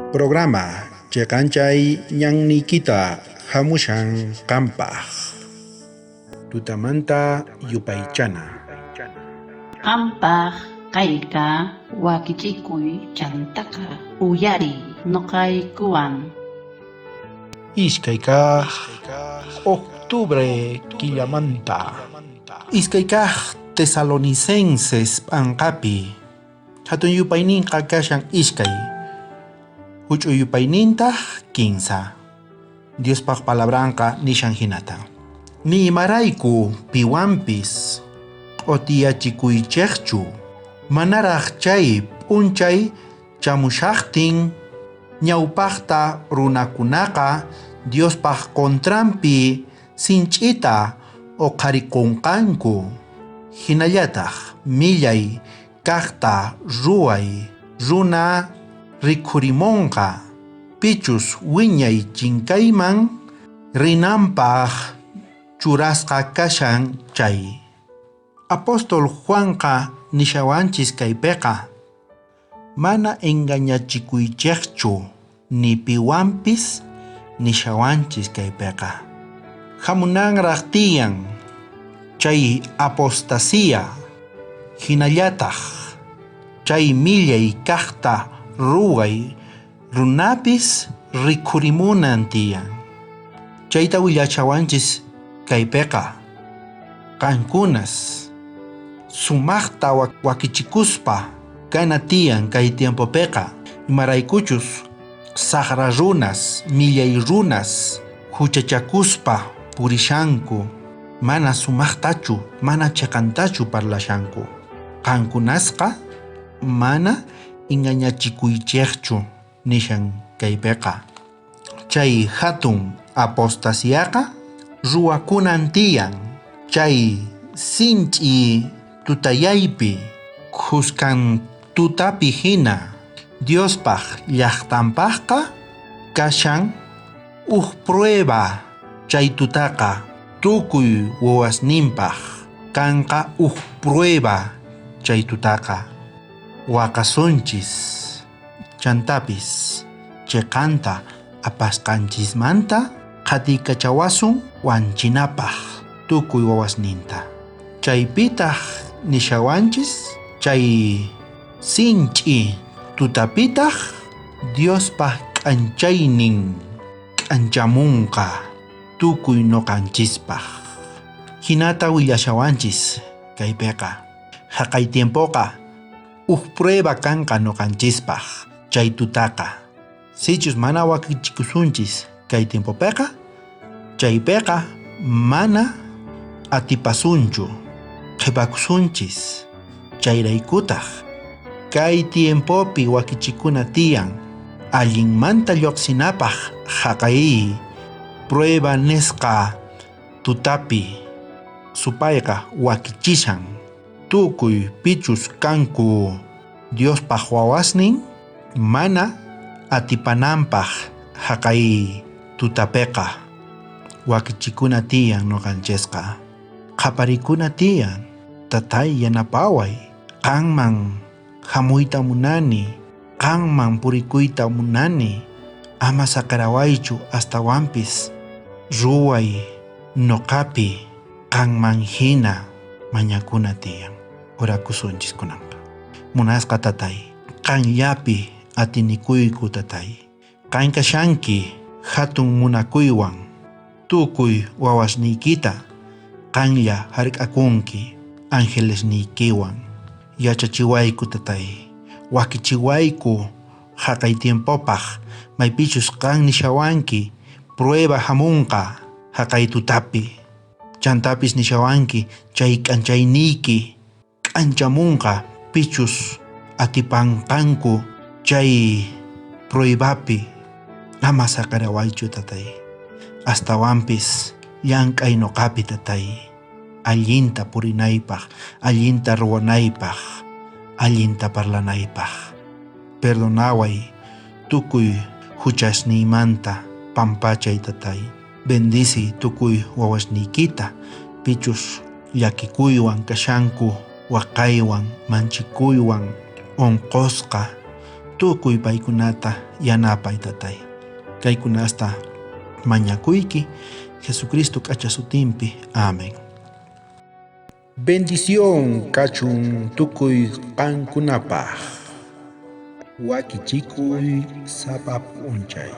Programa Cheqanchay ñanniykita hamushan qampaq. Tutamanta yupaychana. Qampaq kayka wakichikuy chantaqa uyariy noqaykuwan. Iskay kaq octubre killamanta. Iskay kaq Tesalonicenses p'anqapi hatun yupayninqa kashan iskay, huch'uy yupaynintaq kinsa. Diospaq palabranqa nishan hinata: Ni imarayku piwanpis q'otiyachikuychejchu, manaraj chay p'unchay chamushajtin ñawpajta runakunaqa Diospaj contranpi sinch'ita oqharikonqanku, jinallataj millay kajta ruway runa rikhurimonqa, pichus wiñay chinkayman rinanpaj churasqa kashan chay. Apóstol Juanqa nishawanchis kaypeqa, mana engañachikuychejchu ni piwanpis nishawanchis kaypeqa. Hamunanraj tiyan chay apostasía, jinallataj chay millay kajta ruway runapis rikhurimunan tiyan. Chayta willachawanchis kaypeqa, qankunas sumajta wakichikuspa kana tiyan kay tiempopeqa, imaraykuchus sajra runas, millay runas huchachakuspa purishanku, mana sumajtachu, mana cheqantachu parlashanku. Qankunasqa mana engañachikuychejchu nishan kaypeqa. Chay hatun apostasiaqa ruwakunan tiyan chay sinch'i tutayaypi khuskan tutapi hina Diospaj llajtanpajqa kashan uj prueba chay tutaqa tukuy wawasninpaj kanqa uj prueba chay tutaqa waqasunchis chantapis cheqanta apasqanchismanta qhatiykachawasun wanchinapaj tukuy wawasninta. Chaypitaj nishawanchis chay sinch'i tutapitaj Diospaj k'anchaynin k'anchamunqa tukuy noqanchispaj. Hinata willashawanchis kaypeqa. Jaqay tiempoqa uj prueba kanqa noqanchispaj chay tutaqa. Sichus mana wakichikusunchis kay tiempopeqa, chaypeqa mana atipasunchu, qhipakusunchis. Chayraykutaj kay tiempopi wakichikuna tiyan allinmanta lluqsinapaj jaqay prueba nisqa tutapi supayqa wakichishan tukuy pichus kanku Diospaj wawasnin mana atipananpaj jaqay tutapeqa wakichikuna tiyan noqanchisqa. Qhaparikuna tiyan, tatay yanapaway, qanman hamuyta munani, qanman purikuyta munani, ama saqerawaychu astawanpis ruway noqapi qanman hina mañakuna tiyan. Orakusunchis kunanqa. Munasqa tatay, qanllapi atinikuyku tatay. Qan kashanki hatun munakuywan tukuy wawasniykita qanlla hark'akunki angelesniykiwan. Yachachiwayku tatay, wakichiwayku jaqay tiempopaj maypichus qan nishawanki prueba hamunqa jaqay tutapi. Chantapis nishawanki chay k'anchayniyki k'anchamunqa pichus atipanqanku chay pruebapi. Ama saqerawaychu tatay, astawanpis llank'ay noqapi tatay, allinta purinaypaj, allinta ruwanaypaj, allinta parlanaypaj. Perdonaway tukuy huchasniymanta pampachay tatay. Bendici tukuy wawasniykita, pichus llakikuywan kashanku, waqaywan, manchikuywan, onqosqa, Tukuy paykunata yanapay, Tatay. Kaykunasta mañakuyki Jesucristo k'acha sutinpi. Amén. Bendición kachun tukuy qankunapaj. Wakichikuy sapa p'unchay.